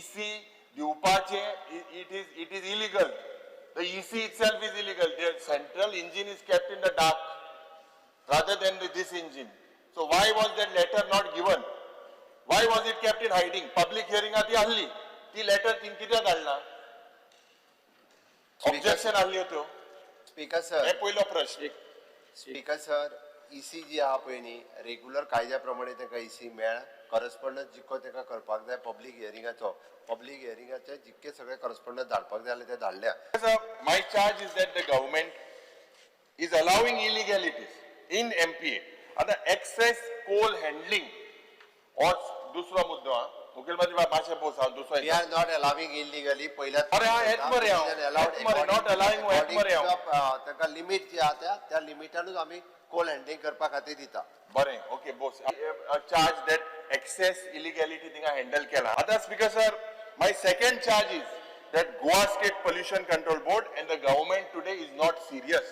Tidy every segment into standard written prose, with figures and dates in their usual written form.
EC दिवपाचे, it is illegal. The EC itself is illegal. The central engine is kept in the dark rather than this engine. So why was that letter not given? Why was it kept in hiding? Public hearing ती आहली, ती letter तिन कित्याक धाडना? Objection आहली त्यो. Speaker sir. हे पयलो प्रश्न. स्पीकर सर, ईसी जी आहा पळय न्ही, रेगुलर कायद्या प्रमाणे तांकां ईसी मेळ्ळा. करस्पॉन्डन्स जितको तांकां करपाक जाय पब्लीक हियरिंगाचो, पब्लीक हियरिंगाचे जितके सगळे करस्पॉन्डन्स धाडपाक जाय जाल्यार ते धाडल्या. Sir, my charge is that the government is allowing illegalities in MPA. आता excess coal handling or दुसरो मुद्दो हा, मुखेलमंत्री बाब, मातशें बोस, हांव दुसरो. We are not allowing illegally पहिल्या. अरे हा, हेच मरे हांव. हेच मरे, not allowing, हेच मरे हांव. तांकां लिमीट जी आहा, त्या लिमिटानूच आमी कोल हँडलिंग करपा खातीर दिता. बरें, okay boss. Charge that excess illegality थिंगा हँडल केला. आतां Speaker sir, my second charge is that Goa State Pollution Control Board and the government today is not serious.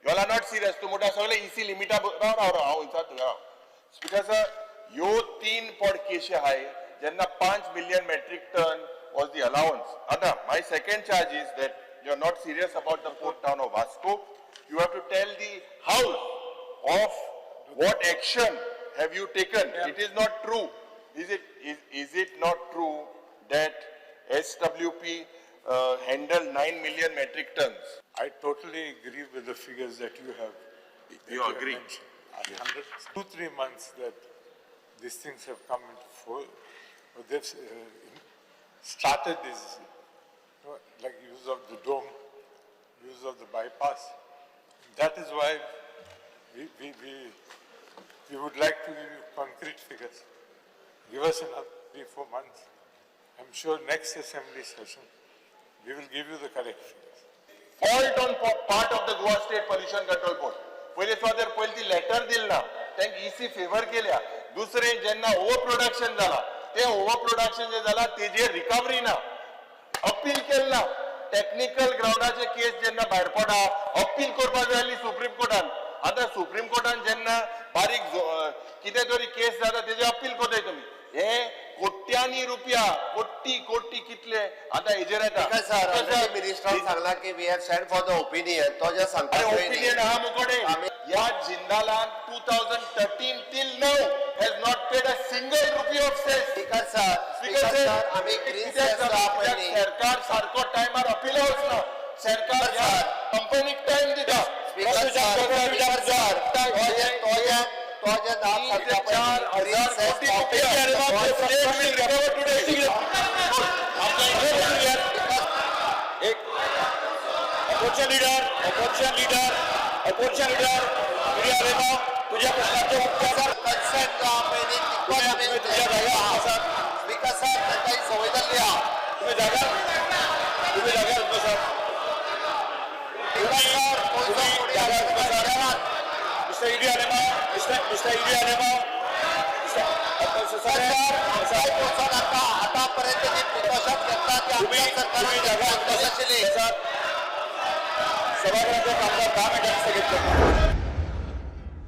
You are not serious. तूं म्हणटा सगळे इसी लिमिटा. राव राव राव, हांव विचारता तुका. स्पीकर सर, ह्यो तीन पड केशी आहाय जेन्ना 5 million metric ton was the allowance. आतां my second charge is that you are not serious about the port town of Vasco. You have to tell the house of what action have you taken. It is not true. Is it not true that SWP handled 9 million metric tons? I totally agree with the figures that you have. That You have agree? Mentioned. 100, 2, 3 months that these things have come into full, or they've started this, like use of the dome, use of the bypass. That is why we would like to give you concrete figures. Give us another 3, 4 months. I'm sure next assembly session, we will give you the correct figures. Fault on part of the Goa State Pollution Control Board. पयले सुवातेर पयली ती letter दिल ना, तांकां इसी favour केल्या. दुसरें, जेन्ना ओवर प्रोडक्शन जाला, ते ओवर प्रोडक्शन जे जाला तेजेर रिकवरी ना, अपील केलें ना. टेक्निकल ग्रावंडाचे केस जेन्ना भायर पडा, अपील करपाक जाय आसली सुप्रीम कोर्टान. आतां सुप्रीम कोर्टान जेन्ना बारीक कितें तरी केस जाता, तेजे अपील करताय तुमी. हे कोट्यांनी रुपया, कोटी कोटी कितले आतां हेजेर येता. स्पीकर सर, ऑलरेडी मिनिस्टरान सांगला की we have send for the opinion. तो जे सांगता अरे, पळय न्ही, ओपिनियन आहा मुकोडे. ह्या जिंदालान 2013 till now has not paid a single rupee of cess. Speaker sir, speaker sir, आमी ग्रीन सेस जो आहा पळय न्ही. सरकार सारको टायमार अपिला वचना. सरकार ह्या सर. कंपनीक टायम दिता. स्पीकर सर, स्पीकर सर, तो जे नाव तीन सांगता ते पळय चार न्ही, ग्रीन हजार सेस कोटी रुपया state will recover today. एक opposition leader, opposition leader, opposition leader Yuri Alemao, तुझ्या प्रश्नाचे उत्तर. कन्सेंट जो आहा पळय न्ही, तितकोच आमी तुम्ही तुझ्या जाग्यार बसात. स्पीकर सर, तांकां ही संवय जाल्ली आहा. तुम्ही जाग्यार, तुम्ही जाग्यार बसात. स्पीकर सर, तुम्ही जाग्यार बसात. Mister Yuri Alemao, mister Yuri Alemao, mister sir, आमकांय वचोन आतां आतांपर्यंत जी प्रिकॉशन घेतला ती तुम्ही आमच्या तुम्ही सरकारान जाग्यार घेतली आशिल्ली. बसात. सभागृहाचं कामकाज 10 मिनिटांनी स्थगित करतो.